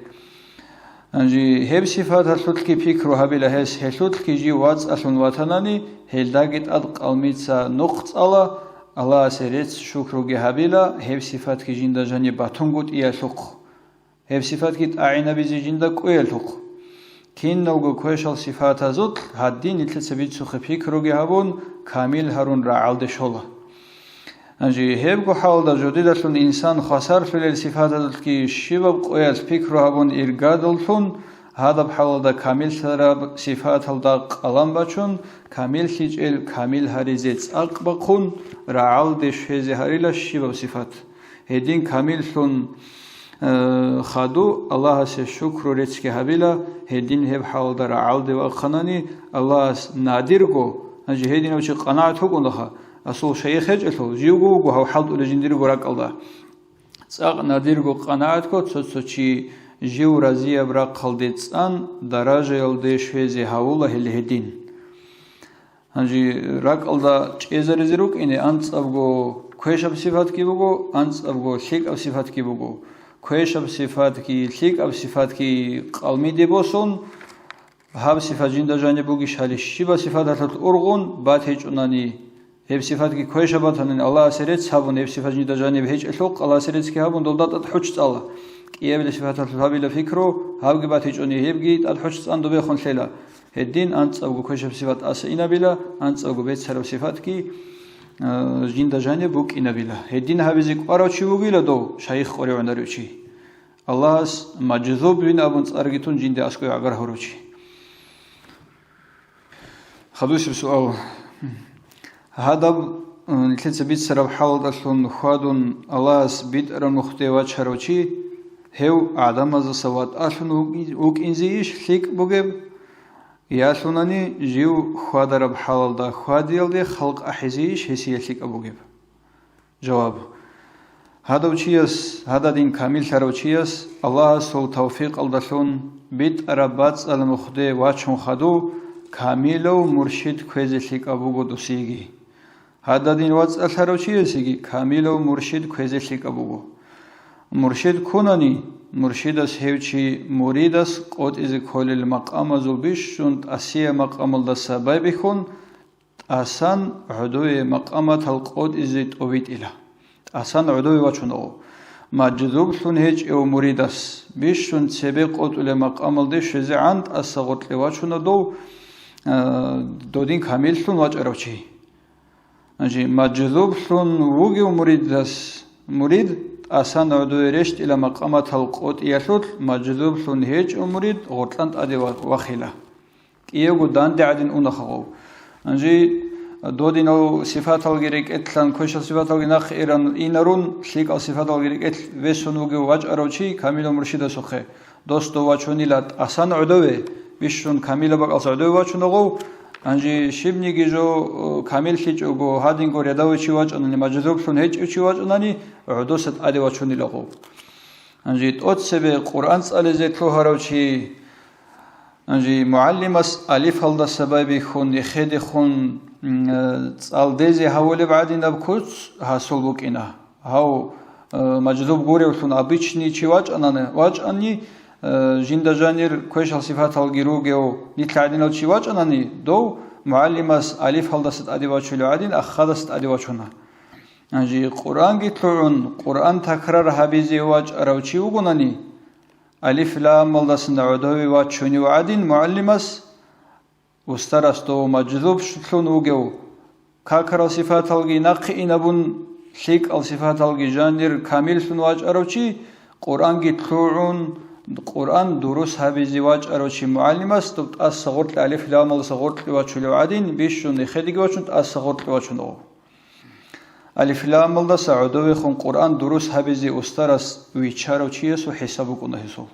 Гьанже гьеб сифаталъулъги пикру гьабила гьес, гьелъулъги жив вацӀцӀалъун ватанани, гьелдаги тӀад къалмица нухъ цӀала, Аллагьасе рецц-шукруги гьабила, гьеб сифатги жинда жаниб батунгутӀиялъухъ. Гьеб сифатги тӀагӀинабизе жинда кӀвеялъухъ. Киналго квешал сифатазулъ гьадин нилъеца бицухъе пикруги гьабун, камил гьарун рагӀалде щола. Гьанже гьебго хӀалда жодидалъун инсан хвасарлъулел сифатазулъги щибаб къоялъ пикру гьабун иргадаллъун, гьадаб хӀалалда камиллъараб сифаталда къалан бачун, камиллъичӀел камил гьаризе цӀакъ бахъун, рагӀалде щвезе гьарила щибаб сифат. Гьедин камиллъун, э, хаду Аллагьасе шукру реццги гьабила, гьедин гьеб хӀалалда рагӀалде вахъанани, Аллагьас надирго, гьанже гьединав чи къанагӀат вукӀунаха, Асул шайих гьечӀелъул, живго вуго гьав хӀалтӀулев жиндирго ракӀалда. ЦӀакъ надирго къанагӀатго цо-цо чи жив разияб рахъалде цӀан даражаялде щвезе гьавула гьел гьедин. Гьанже ракӀалда чӀезаризе рукӀине анцӀабго квешаб сипатги буго, анцӀабго лъикӀаб сипатги буго. Квешаб сипатги, лъикӀаб сипатги къалмиде босун, гьаб сипат жинда жаниб бугищали щибаб сипаталъулъ ургъун батичӀунани, гьеб сипатги квешаб батанани, Аллагьасе рецц гьабун, гьеб сипат жинда жаниб гьечӀелъул Аллагьасе реццги гьабун, долда тӀад хӀуч цӀала. КӀиабилеб сипаталъулъ гьабила пикру, гьабги батичӀони, гьебги тӀад хӀуч цӀан добехун лъела. Гьедин анцӀабго квешаб сипат тӀаса инабила, анцӀабго беццараб сипатги, а, жинда жаниб букӀинабила. Гьедин гьабизе кӀварав чи вугила дов, шайих къваригӀунарев чи. Аллагьас мажзубин абун цӀарги тун жинда аскӀове гӀагар гьоручи. Хадусеб суал. Гьадаб, м, нилъеца бицараб хӀалалдалъун хьвадун Аллагьас битӀараб нухде вачарав чи, гьев гӀадамаздаса ватӀалъун вукӀи-, вукӀинзейищ лъикӀ бугеб? Ялъунани жив хьвадараб хӀалалда хьвадиялде халкъ ахӀизейищ гьесие лъикӀаб бугеб? Жаваб. Гьадав чияс, гьададин камиллъарав чияс Аллагьасул тавфикъалдалъун битӀараб бацӀцӀал нухде вачун хадув камилав муршид кквезе лъикӀаб буго досиеги. Гьададин вацӀцӀалъарав чиясеги камилав муршид кквезе лъикӀаб буго. Муршид ккунани, муршидас гьев чи муридас къотӀизе кколел макъамазул бищун тӀасияб макъамалдаса байбихьун, тӀасан гӀодове макъаматал къотӀизе тӀовитӀила. ТӀасан гӀодове вачунаго. Мажзублъун гьечӀев муридас бищун цебе къотӀулеб макъамалде щвезегӀан тӀаса гъоркье вачуна дов, а, додин камиллъун вачӀарав чи. Гьанже мажзублъун вугев муридас, мурид тӀасан гӀодове рещтӀила макъаматал къотӀиялъулъ мажзублъун гьечӀев мурид гъоркьан тӀаде ва-, вахила. КӀиявго данде гӀадин уна хагъов. Гьанже додинав сифаталги рекӀелъан, квешал сифаталги нахъе иран инарун, лъикӀал сифаталги рекӀелъ весун вугев вачӀарав чи камилав муршидасухъе, дос дов вачунила тӀасан гӀодове, бищун камилаб бакӀалса гӀодове вачуна гъов. Гьанже щибниги жо, э, камиллъичӀого, гьадинго рядовый чи вачӀанани, мажзублъун гьечӀев чи вачӀанани, гӀодоса тӀаде вачунила гъов. Гьанже тӀоцебе Къуръан цӀализе лъугьарав чи, Гьанже мугӀалимас алифалдаса байбихьун, эхедехун, м, э, цӀалдезе гьавулеб гӀадинаб куц гьасул букӀина. Гьав, э, мажзуб гуревлъун обычный чи вачӀанани, вачӀани, э, жинда жанир квешал сифаталги ругев нилъ гӀадинав чи вачӀанани, дов мугӀалимас алифалдаса тӀаде вачулев гӀадин, ахадаса тӀаде вачуна. Гьанже Къуръанги лъугӀун, Къуръан такрар гьабизе вачӀарав чи вугонани, Алиф-ламалдасан гӀодове вачунев гӀадин мугӀалимас, устарас дов мажзуб лъун вугев, какарал сифаталги нахъе инабун, лъикӀал сифаталги жанир камиллъун вачӀарав чи, Къуръанги лъугӀун, Къуръан дурус гьабизе вачӀарав чи мугӀалимас дов тӀаса гъоркье, алиф-ламалдаса гъоркье вачулев гӀадин, бищун эхедеги вачун, тӀаса гъоркье вачун ов. Алиф-ламалдаса гӀодовехун Къуръан дурус гьабизе устарас виччарав чиясул хӀисаб букӀуна гьесул.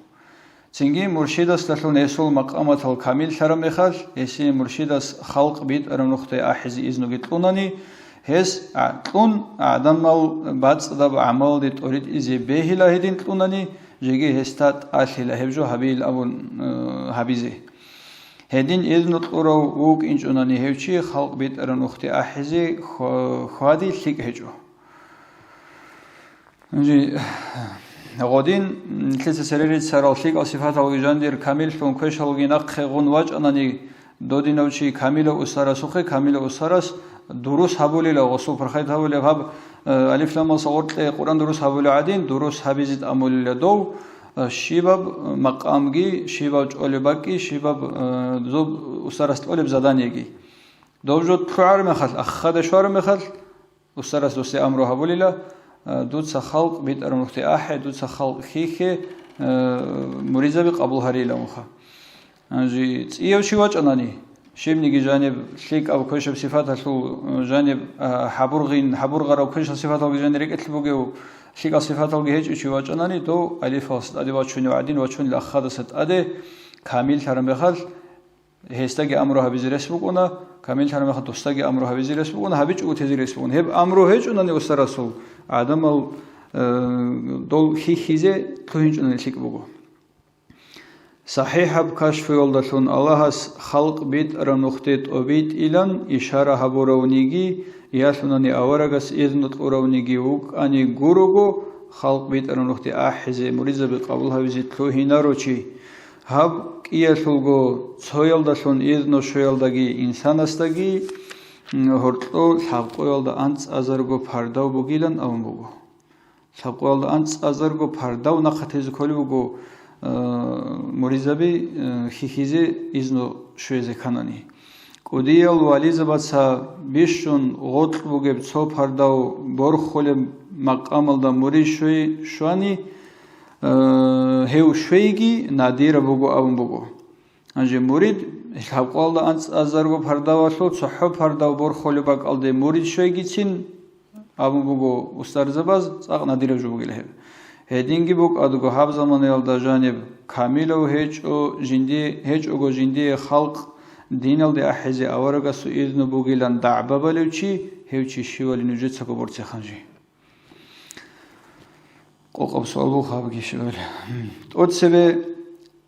Цинги муршидасдалъун гьесул макъаматал камиллъараб мехалъ, гьесие муршидас халкъ битӀараб нухде ахӀизе изнуги кьунани, гьес а-, кьун, гӀадамал бацӀцӀадаб гӀамалалде тӀоритӀизе бегьила гьедин кьунани, жеги гьесда тӀалъила гьеб жо гьабейил абун, э, гьабизе. Гьедин изну кьурав вукӀинчӀунани гьев чи халкъ битӀараб нухде ахӀизе хва-, хвади лъикӀ гьечӀо. Гьанже гъодин нилъеца цере рицарал лъикӀал сифаталги жандир камиллъун квешалги нахъе гъун вачӀанани, додинав чи камилав устарасухъе, камилав устарас дурус гьабулила, гъосул пархайд гьабулеб гьаб, э, алиф-ламалса гъоркье Къуръан дурус гьабулев гӀадин, дурус гьабизе тӀамулила дов, э, щибаб макъамги, щибаб чӀолеб бакӀги, щибаб, э, зоб устарас кьолеб заданиеги. Дов жо лъугӀараб мехалъ, ахада щвараб мехалъ, устарас досде амру гьабулила, э, дуца халкъ битӀараб нухде ахӀе, дуца халкъ хьихье, э, муридзаби къабул гьарейилан вуха. Гьанже цӀияв чи вачӀанани, щибниги жаниб лъикӀав квешаб сифаталъул, э, жаниб, э, хӀабургъин, хӀабургъарав квешал сифаталги жанир рекӀелъ бугев, лъикӀал сифаталги гьечӀев чи вачӀанани, дов алифалса тӀаде вачунев гӀадин вачунел ахадаса тӀаде камиллъараб мехалъ, гьесдаги амру гьабизе рес букӀуна, камиллъараб мехалъ досдаги амру гьабизе рес букӀуна, гьабичӀого тезе рес букӀуна. Гьеб амру гьечӀунани устарасул, гӀадамал, э, дол хьихьизе лъугьинчӀунани лъикӀ буго. СахӀихӀаб кашфуялдалъун Аллагьас халкъ битӀараб нухде тӀобитӀилан ишара гьабуравниги, ялъунани аварагас изну кьуравниги вукӀани гурого, халкъ битӀараб нухде ахӀизе, муридзаби къабул гьавизе лъугьинаро чи. Гьаб кӀиялъулго цоялдалъун изну щвеялдаги инсанасдаги, м, гьоркьо лъабкъоялда анцӀазарго пардав бугилан абун буго. Лъабкъоялда анцӀазарго пардав нахъа тезе кколеб буго, э, муридзаби, э, хьихьизе изну щвезе кканани. КӀудиял вализабаца бищун гъоркь бугеб цо пардав борхулеб макъамалда мурид щвей-, щвани, э, гьев щвейги надираб буго абун буго. Гьанже мурид, лъабкъоялда анцӀазарго пардавалъул цохӀо пардав борхулеб бакӀалде мурид щвейгицин абун буго устарзабаз, цӀакъ надираб жо бугила гьеб. Гьединги букӀадго гьаб заманаялда жаниб камилав гьечӀо жинди-, гьечӀого жиндие халкъ диналде ахӀизе аварагасул изну бугилан дагӀба балев чи, гьев чи щивали нужецаго борцихъанжи. Къокъаб суал буго гьабги щибали. ТӀоцебе,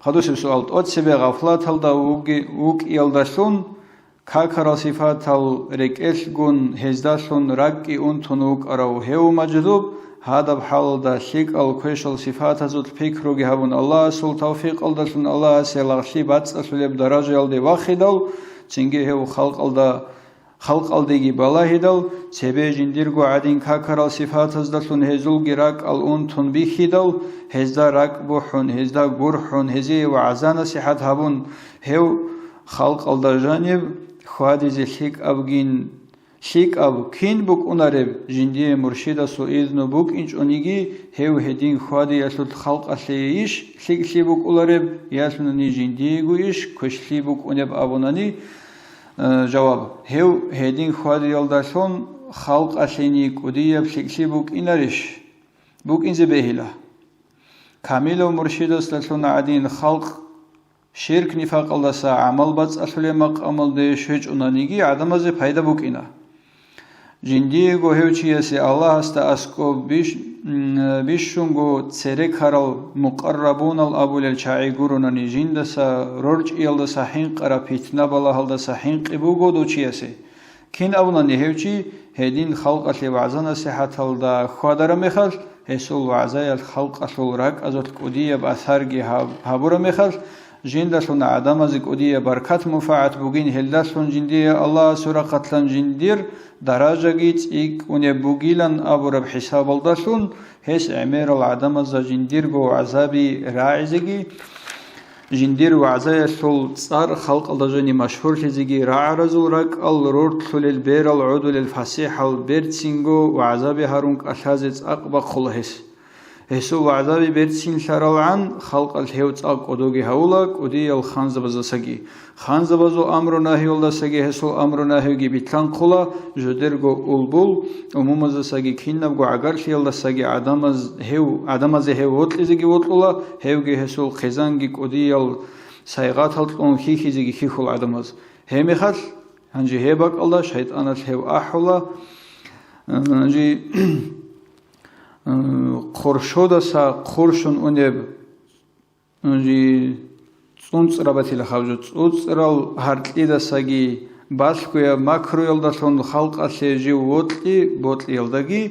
хадусеб суал, тӀоцебе гъафлаталда вуги-, вукӀиялдалъун, какарал сифатал рекӀелъгун гьездалъун ракӀги унтун вукӀарав гьев мажзуб, гьадаб хӀалалда лъикӀал квешал сифатазул пикруги гьабун, Аллагьасул тавфикъалдалъун Аллагьасе лагълъи бацӀцӀалъулеб даражаялде вахидал, цинги гьев халкъалда халкъалдеги балагьидал, цебе жиндирго гӀадин какарал сифатаздалъун гьезулги ракӀал унтун бихьидал, гьезда ракӀ бухӀун, гьезда гурхӀун, гьезие вагӀза-насихӀат гьабун, гьев халкъалда жаниб хьвадизе лъикӀабгин, лъикӀаб кин букӀунареб, жиндие муршидасул изну букӀинчӀониги, гьев гьедин хьвадиялъулъ халкъалъейищ лъикӀлъи букӀулареб, ялъунани жиндиего иш квешлъи букӀунеб абунани, Э, жаваб. Гьев гьедин хьвадиялдалъун халкъалъени кӀудияб лъикӀлъи букӀинарищ? БукӀинзе бегьила. Камилав муршидасдалъун гӀадин халкъ ширк-нифакъалдаса, гӀамал бацӀцӀалъулеб макъамалде щвечӀунаниги, гӀадамазе пайда букӀина. Жиндиего гьев чиясе Аллагьасда аскӀоб биш-, м, бищунго цере ккарал мукъаррабунал абулел чагӀи гуронани, жиндаса рорчӀиялдаса хӀинкъараб питна-балагьалдаса хӀинкъи буго дов чиясе. Кин абунани гьев чи гьедин халкъалъе вагӀза-насихӀаталда хьвадараб мехалъ, гьесул вагӀзаялъ халкъалъул ракӀазулъ кӀудияб асарги гьаб-, гьабураб мехалъ, жиндалъун гӀадамазе кӀудияб баркат-мунфагӀат бугин, гьелдалъун жиндие Аллагьасул рахъалъан жиндир даражаги цӀикӀкӀунеб бугилан абураб хӀисабалдалъун, гьес гӀемерал гӀадамазда жиндирго вагӀзаби рагӀизеги, жиндир вагӀзаялъул цӀар халкъалда жани машгьурлъизеги, рагӀаразул ракӀал рортлъулел берал гӀодулел фасихӀал берцинго вагӀзаби гьарун кӀалъазе цӀакъ бахъула гьес. Гьесул вагӀзаби берцинлъаралгӀан, халкъалъ гьев цӀакъ кӀодоги гьавула кӀудиял ханзабаздасаги. Ханзабазул амру-нагьиялдасаги гьесул амру-нагьиги битлъанхъула, жодерго улбул умумаздасаги кинабго гӀагарлъиялдасаги гӀадамаз гьев, гӀадамазе гьев вокьизеги вокьула, гьевги гьесул хъизанги кӀудиял сайгъатал кьун хьихьизеги хьихьула гӀадамаз. Гьеб мехалъ, гьанже гьеб бакӀалда шайтӀаналъ гьев ахӀула, гьанже М, хъуршудаса хъуршун унеб, м, жи цӀунцӀра батила хабжу, цӀунцӀрал гьаркьидасаги, балъгояб макруялдалъун халкъалъе жив вокьи бокьиялдаги,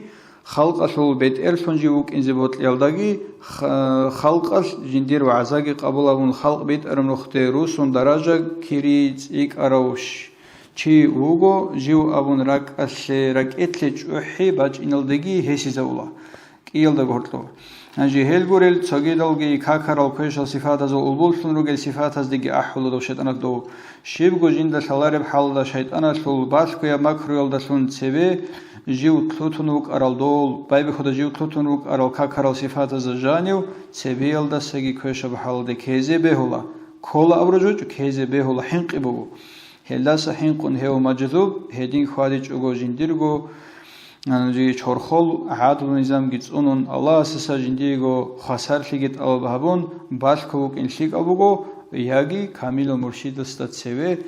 халкъалъул бетӀерлъун жив вукӀинзе бокьиялдаги, ха-, халкъалъ жиндир вагӀзаги къабул гьабун, халкъ битӀараб нухде русун даража кири цӀикӀкӀарав щ-, чи вуго жив абун ракӀалъе, ракӀелъе чӀухӀи бачӀиналдаги гьесизавула. КӀиялда гьоркьоб. Гьанже гьел гурел цогидалги какарал квешал сифатазул улбуллъун ругел сифатаздеги ахӀула дов шайтӀанат дов. Щибго жинда лъалареб хӀалда шайтӀаналъул балъгояб макруялдалъун цебе жив лъутун вукӀарал дов, байбихьуда жив лъутун вукӀарал какарал сифатазда жанив цебеялдасаги квешаб хӀалде ккезе бегьула. Ккола абураб жо ккезе бегьула, хӀинкъи буго. Гьелдаса хӀинкъун гьев мажзуб, гьедин хьвадичӀого жиндирго, а, жи чорхол гӀадлу-низамги цӀунун, Аллагьасдаса жиндиего хвасарлъиги тӀалаб гьабун, балъго вукӀин лъикӀаб буго, яги камилав муршидасда цеве,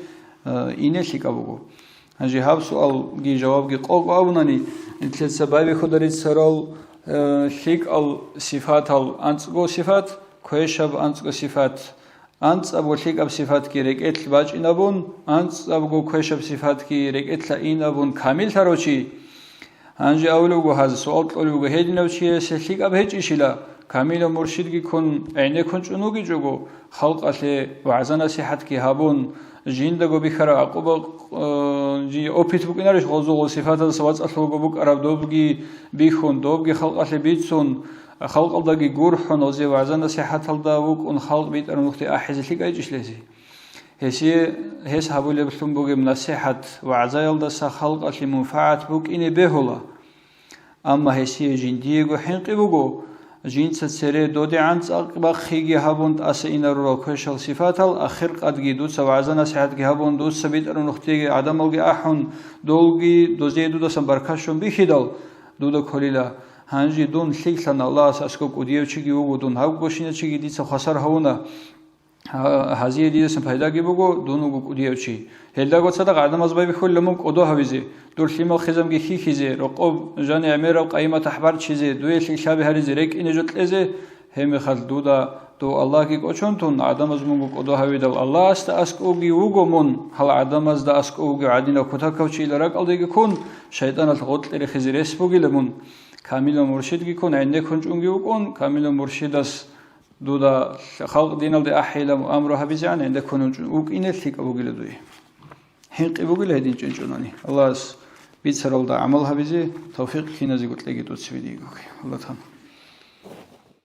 э, ине лъикӀаб буго. Гьанже гьаб суалги жавабги къокъ абунани, нилъеца байбихьуда рицарал, э, лъикӀал сифатал анцӀго сифат, квешаб анцӀго сифат, анцӀабго лъикӀаб сифатги рекӀелъ бачӀинабун, анцӀабго квешаб сифатги рекӀелъа инабун камиллъарав чи. Гьанже абулеб буго гьаз, суал кьолеб буго, гьединав чиясе лъикӀаб гьечӀищила, камилав муршидги ккун, гӀенеккун чӀун вугичӀого, халкъалъе вагӀза-насихӀатги гьабун, жиндаго бихьараб гӀакъуба, э, жи-, опыт букӀинарищ гъозул сифаталдаса вацӀцӀалъулго букӀараб добги бихьун, добги халкъалъе бицун, халкъалдаги гурхӀун, гъозе вагӀза-насихӀаталда вукӀун халкъ битӀараб нухде ахӀизе лъикӀайчӀищ лезе? Гьесие гьес гьабулеблъун бугеб насихӀат вагӀзаялдаса халкъалъе мунфагӀат букӀине бегьула. Амма гьесие жиндиего хӀинкъи буго, жинца цере додегӀан цӀакъ бахъиги гьабун тӀаса инарурал квешал сифатал, ахиркъадги дуца вагӀза-насихӀатги гьабун, дуца битӀараб нухдеги гӀадамалги ахӀун, долги дозие дудасан баркат щун бихьидал, дуда кколила, гьанже дун лъикӀлъана, Аллагьас аскӀоб кӀудияв чиги вуго дун, гьаб гощинав чиги дица хвасар гьавуна. Гьа-, гьазие дидасан пайдаги буго, дун вуго кӀудияв чи. Гьелдаго цадахъ гӀадамаз байбихьулила мун кӀодо гьавизе, дур лъимал хизамги хьихьизе, рокъоб жани гӀемераб къайи-матахӀ барччизе, дуе лъикӀлъаби гьаризе, рекӀине жо кьезе, гьебмехалъ дуда дов Аллагьги кӀочон тун, гӀадамаз мунго кӀодо гьавидал, Аллагьасда аскӀовги вуго мун, гьал гӀадамазда аскӀов вугев гӀадинав кутакав чийила ракӀалдеги ккун, шайтӀаналъ гъоркье рехизе рес бугила мун. Камилав муршидги ккун, гӀенеккун чӀунги вукӀун, камилав муршидас дуда халкъ диналде ахӀейилан амру гьабизегӀан гӀенеккун вукӀине лъикӀаб бугила дуе. ХӀинкъи бугила гьедин чӀинчӀунани. Аллагьас бицаралда гӀамал гьабизе тавфикъ киназего кьеги дуцибе диего. Аллагь тан.